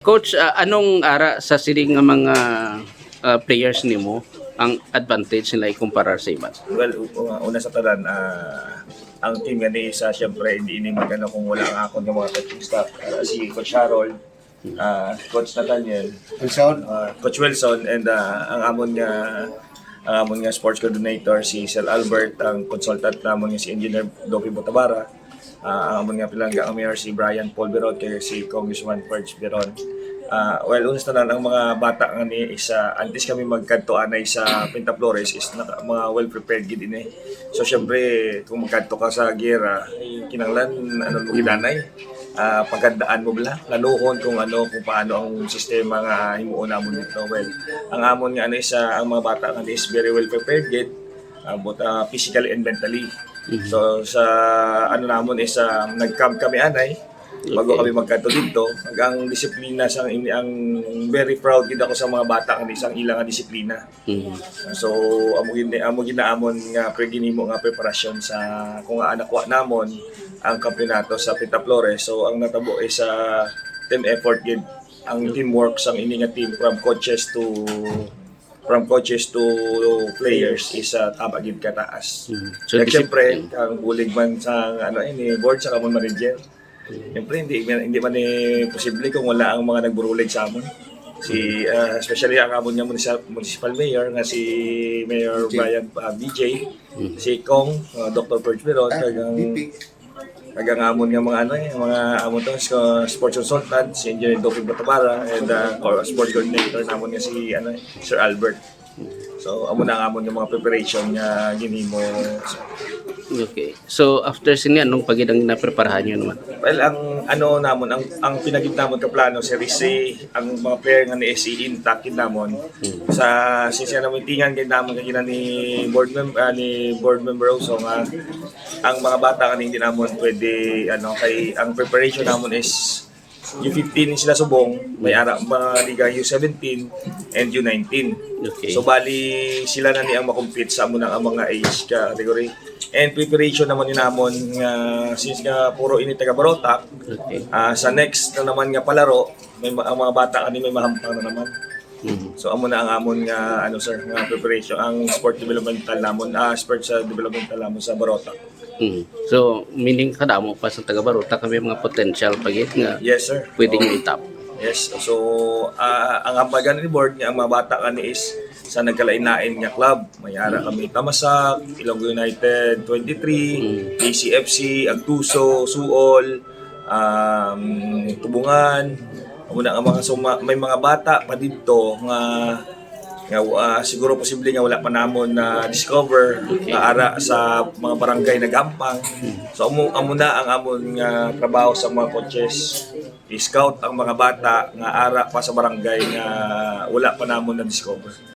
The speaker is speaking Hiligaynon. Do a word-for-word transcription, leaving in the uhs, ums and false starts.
Coach, ah, anong ara sa sini nga mga, ah, players nimo ang advantage nila ikumparar sa iban? Well, u- una sa tanan, ah, ang team nga ni isa, syempre, hindi ini magano kung wala ang akon nga mga coaching staff. Ah, si Coach Harold, ah, Coach Nathaniel, Wilson. ah, Coach Wilson, and ah, ang amon nga ang amon nga sports coordinator si Sir Albert, ang consultant namon nga si Engineer Dopi Botabara, ah, ang amon nga pinalangga nga mayor si Brian Paul Biron, kay si Congressman Ferge Biron. Ah, well, una sa tanan, ang mga bata nga ni is, ah, antes kami magkadto anay sa Pinta Flores is naka, mga well prepared gid ini. So syempre, kung magkadto ka sa giyera, kinahanglan ano mo gidanay, ah, paghandaan mo bala, lanuhon kung ano, kung paano ang sistema nga himuon namon dito. Well, ang amon nga ano is, ah, ang mga bata nga ni is very well prepared gid, ah, both, ah, physically and mentally. So sa ano namon is, ah, nag-camp kami anay bago Okay. kami magkadto dito. Ang disiplina sang ini ang very proud gid ako sa mga bata nga ni sang ila nga disiplina. Mhm. So amo gid amo gid na amon nga pre ginhimo nga preparasyon sa kung nga nakuha namon ang kampeonato sa Pinta Flores. So ang natabo is sa team effort gid, ang teamwork sang ini nga team, from coaches to from coaches to players is, ah, tama gid kataas. Mhm. So, disip- siyempre, ang bulig man sa ano ini board sa amon manager. Siyempre, hindi hindi man ni posible kung wala ang mga nagburulig sa amon. Si ah, especially ang amon nga municipal, municipal mayor nga si Mayor B J. Brian, ah, B J, Mhm. si Cong, ah, Doctor Perch Biron, Ah, kag ang B P. kag ang amon nga mga ano eh, mga amon to, so, sports consultant, si Engineer Dopi Batabara, and uh, sports coordinator namon nga si ano, Sir Albert. So amo na ang amon nga mga preparation nga ginhimo. Okay. So after sini, anong pa gid ang napreparahan niyo naman? Well, ang ano namon, ang ang pinagid namon ka plano, sir, is si ang mga player nga ni S E intact gid namon. Sa since nga namintingan gid namon kagina ni board member, ah, ni board member Roso nga ang mga bata nga hindi namon pwede ano kay ang preparation namon is U fifteen sila subong, may ara mga liga U seventeen and U nineteen. Okay. So bali sila na ni ang makompete sa amo na ang mga age category. And preparation naman ni namon nga since nga puro ini taga Barotac, Okay. ah, sa next na naman nga palaro, may ma- ang mga bata ani may mahampang na naman. Mhm. So amo na ang amon nga ano sir, nga preparation ang sport developmental namon, ah, sports ah, developmental namon sa Barotac. Mhm. So meaning kadamo pa sa taga Barotac kami mga potential pa gid nga Yes sir. pwede Oo. nyo itap. Yes, so ah, ang hambagan ni board nga ang mga bata kani is sa nagkalain-lain nga club. May ara kami Tamasak, Ilonggo United twenty-three, Mm. D C F C, Agtuso, Suol, um, Tubungan. Amo na ang mga suma, may mga bata pa didto nga nga ah, siguro posible nga wala pa namon na discover nga ara sa mga barangay nagampang. So amo amo na ang amon nga trabaho sa mga coaches. I-scout ang mga bata nga ara pa sa barangay nga wala pa namon na-discover.